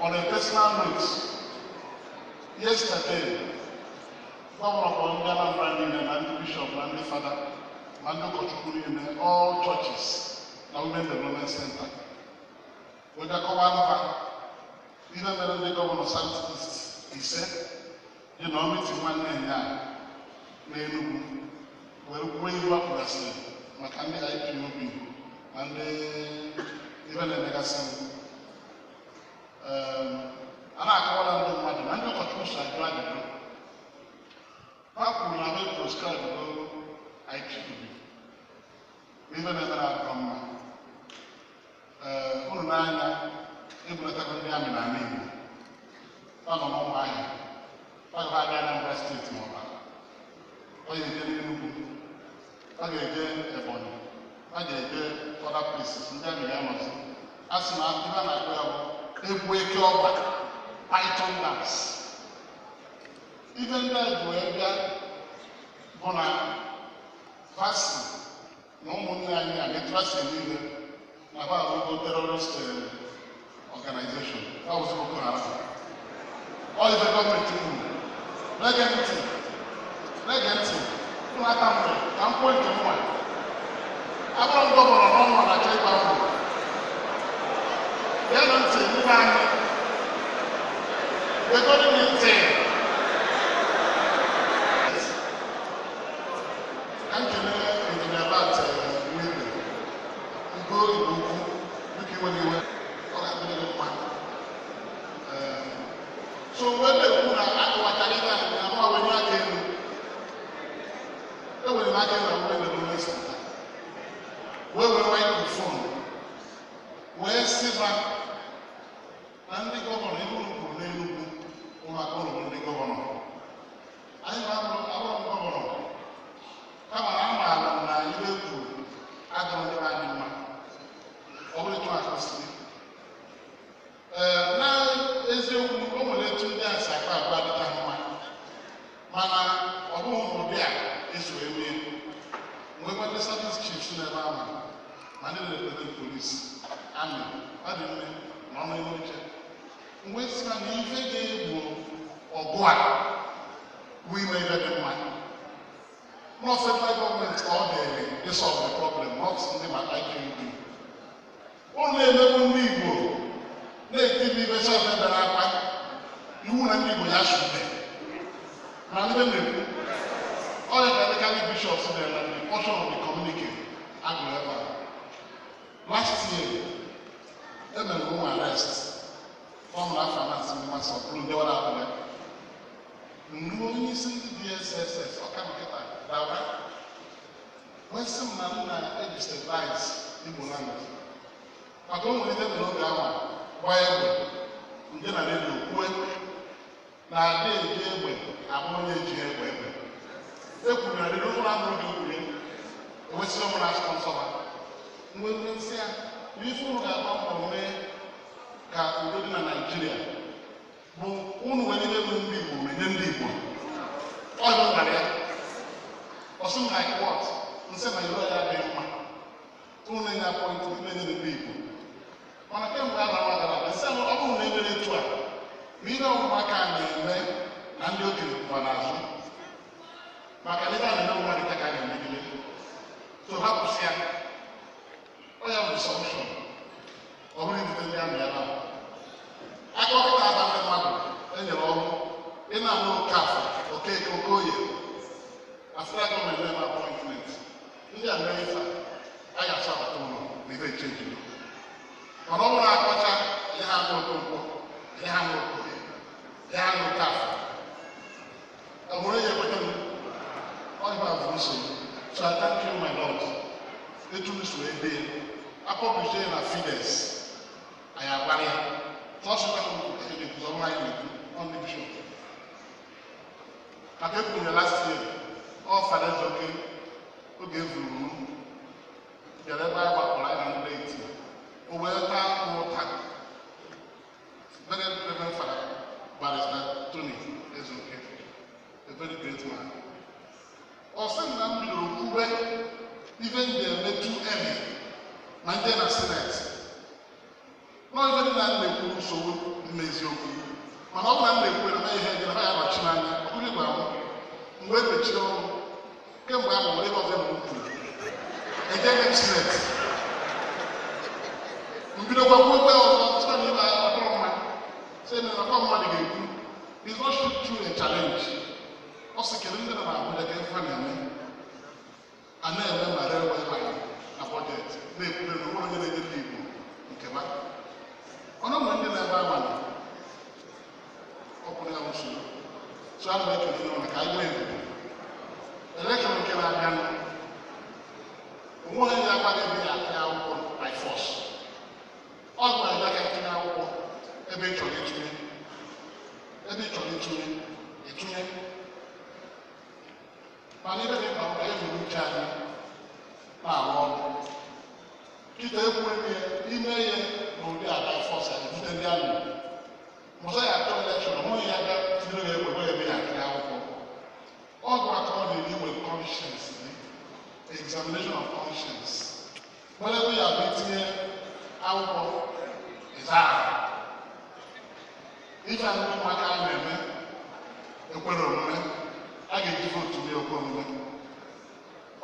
On a personal note, yesterday, governor kpọrọ ndị Anambra niile na ndị bishọp na ndị fada na ndị ụkọchukwu niile, all churches na Women Development Center, wee bịa mba ihe mere ndị governor South East ise dị na meeting nwanne nya n'Enugu were kwuo ihu akpụgasịrị maka ndị IPOB na ndị ibe na-emegasị. A na-akọwara ndị mmadụ na ndị ụkọchukwu so ajụ ajụjụ. Ha kwuru na ha proscribe IPOB, ibe na-emere adịrọ mma. Ee, unu n'anya ebulatago ndị amị n'ala Igbo, ọ nọ n'Ụmụahịa, ọ ga-abịa Anambra Steeti, ma ọ bụ ọ ga-eje n'Enugu, ọ ga-eje Ebonyi, ọ ga-eje other places. Ndị amị ga-anọzi. A sị na ihe a na-akpọ ya bụ egwu eke ọgba, python dance. Ife ndị a ji wee bịa bụ na vasi na ụmụnne anyị a na-etu niile na ha arụgo terrorist organization, ha wụzi Boko Haram. Ọ ife gọọmenti kwuru. Na-ege ntị, na-ege ntị. Ụlọ aka mgbe ka m kwuo nke m nwa abụrụ m governor n'ọnwa na-achọ ịgba mbọ. Geenụ ntị, ndị anyị, gegodi m ntị ka m kelee Engineer Bat Nwigwe Ugo Igbo Ukwu. Dịka iwe n'iwe, ọ ga-adịrị gị mma. So wee na-ekwu na akọwachara ihe a na mụ wenye aka elu, ewere m aka elu na Women Development Center, wee were microphone wee sịba na ndị governor, ihe unu kwuru n'Enugwu, ụmụaka ụlọ bụ ndị governor anyị na-abụrụ abụrụ m governor, kama na amaara m na ihe kwuru adịrọ ndị be anyị mma. Ọ bụrụ etu a ka o si dị. Ee, na eziokwu, o nwere etu ndị a si akpa agwa dịcha mma, mana ọ bụghị n'ụdị a eso eme. Nwekwa ndị service chiefs n'ebe ahụ, ma ndị na-represent police, army, ọ dị nne na ọnụ ime oche mgbe si na ife ga-egbo ọgụ a bụ ime ife dị mma. Not federal government ka ọ dịrị ịsolve the problem, not ndị maka IPOB. Ụnụ na-emegbu ndị Igbo, na-etibi ibe sọfe bere akwa iwu na ndị Igbo ya sube na ndị na-ekwu. Ọ ya ka ndị Catholic bishops dị na the portion of the communique agụrụ ebe a. Last year, emere ụmụ arrest fọm na finance ndị masọ bụrụ ndị ọrụ abụọ nnu. Onye isi ndị DSS ọka nkịta dawa wee sị m na m na-edestabilize Igbo land, maka o nwere ihe mere oge ahụ gbaa egbe nje na redio kwue na ada eji egbe abụ onye eji egbe egbe e kwuru na redio ụlọ anụ oge kwuru ewesịrị m na sponsor ha. Mgbe nsị ya na ife unu ga-agba mbọ mee ka udo dị na Naịjirịa bụ unu nwere ihe bụ ndị Igbo menye ndị Igbo. Ọ bụ gwara ya, ọsị m, "Like what?" Nsị na iwu ya adịghị mma, unu na-enye appointment na-enye ndị Igbo. Mana kemgbe a na-awa gara aga, nsị ọ bụrụ na emere etu a na ihe ọmụmaka a na-eme na ndị okenye kwụkwa n'azụ, maka na ebe a na-eme mmadụ ka a ga-emegide, so ha kwụsị ya. Ọ ya bụ solution. Ọ bụrụ ibute ndị amị ebe a aka ọkịta aba ndị mmadụ enyere ọrụ ị na-anụ Okafọ, Okeke, Okoye na federal gọọmenti na-eme appointment ndị a mere ife a ga-asụ abata ụlọ na ife echenji. Mana ọ bụrụ akọcha ihe ha nụ Okonkwo, ihe ha nụ Okoye, ihe ha nụ Okafọ, ọ bụrụ ya ekweta m, ọ ife a bụ nsogbu. So I thank you, my lord. Etu m si wee dee apublish ya na Fides, anyị agbara ya sọsọ ka m kwuru ọrụ anyị na-ekwu ọ ndị bishọp, maka ekwuru ya last year. Ọ Fada Ezeoke oge evuru m bịara ebe a gbakọrọ anyị na ndị eti, o wee taa m ụta. Very Reverend Father Barrister Tony Ezeoke, a very great man. Ọ sị m na m bidoro kwube ife m ga-eme too early na ndị na senate nọ ife dị na m na-ekwu nsogbu mmezi. ahụ nwere ebe ọzọ m kwuru eje m sineti mbidokwa kwuokwe ọzọ site na ịba ọbụrụ mma sị na ọkwa mmadụ ga-ekwu is not shoot through a challenge. Ọ sị kedu ndị nọ n'Abuja ka ife na-eme a na-eme ma railway line na budget na-ekwure na onwere onye na-enye ndị Igbo nke ba ọnụ nwere ndị na-ebe abalị ọ kwụrụ ya nsogbu. So ana m ekele ndị maka anyị nwee ndidi elekshọn nke na-abịanụ onwe onye ga-agwa gị ebe ya atụnye akwụkwọ by force. Ọ gwara gị aka itinye akwụkwọ ebe ị chọrọ itinye, ebe ị chọrọ itinye itinye, mana ebe dị mkpa bụ ka anyị nwere uche anyị na-arụ ọrụ. Kịta ekwughị m ya ime ihe na ụdị a by force anyị bute ndị amị mụsa ya atụ elekshọn onweghị ya ga tinyere ya egbe ebe ya atụnye akwụkwọ. Ọ gwara ka ọ na-eri nwere conscience gị, examination of conscience nwere ebe ya bụ itinye akwụkwọ ịza ahụ ife ndị ụmụaka a na-eme ekwere omume a ga-eji vootu mee ekwe omume.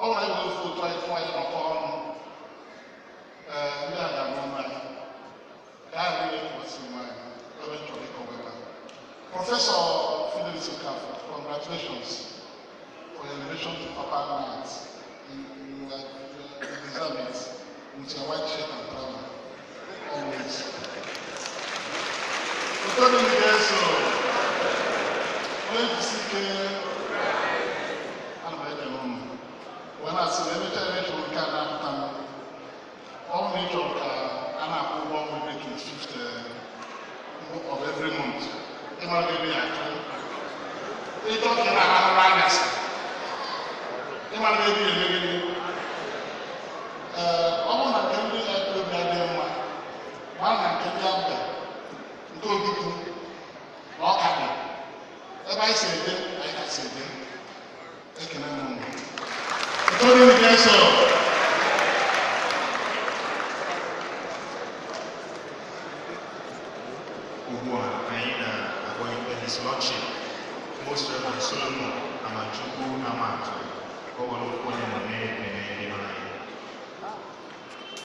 Ọ nwere ewere vootu anyị tụọ anyị nọkọ ọnụ ee ndị a ga-amụ ụmụ anyị ka a ghara ịkwụsị onwe anyị ebe m chọrọ ịkọwa ebe a. Prọfesọ Fidelis Okafor, congratulations for your elevation to Papa Knight. You deserve it with your white shirt and trouser always. Ụtọdụ ndị ga-eso onye jisi ike ana m ekele ụnụ wee na-asị na emechaa elekshọn nke a na-apụta m ọ bụrụ na ị chọrọ ka a na-akwụ ụgwọ ọnwa every 25th of every month, ịmara gị ebe ya atụ ịchọ ka ị na-arahụ ụra anyasị ịmara gị ebe ya eme gịnị. Ee, ọ bụrụ na nke ndị obi adịghị mma mara na nke ndị abụga nke Ojukwu na ọka dị ebe anyị si eje anyị ka si eje. Ekele m ụnụ. Ụtọdụ ndị ga-eso. Ugbu a anyị na-akpọlite His Lordship Most Reverend Solomon Amachukwu Amatu ka o were okwu ole na ole ekele ndị nọ n'anya.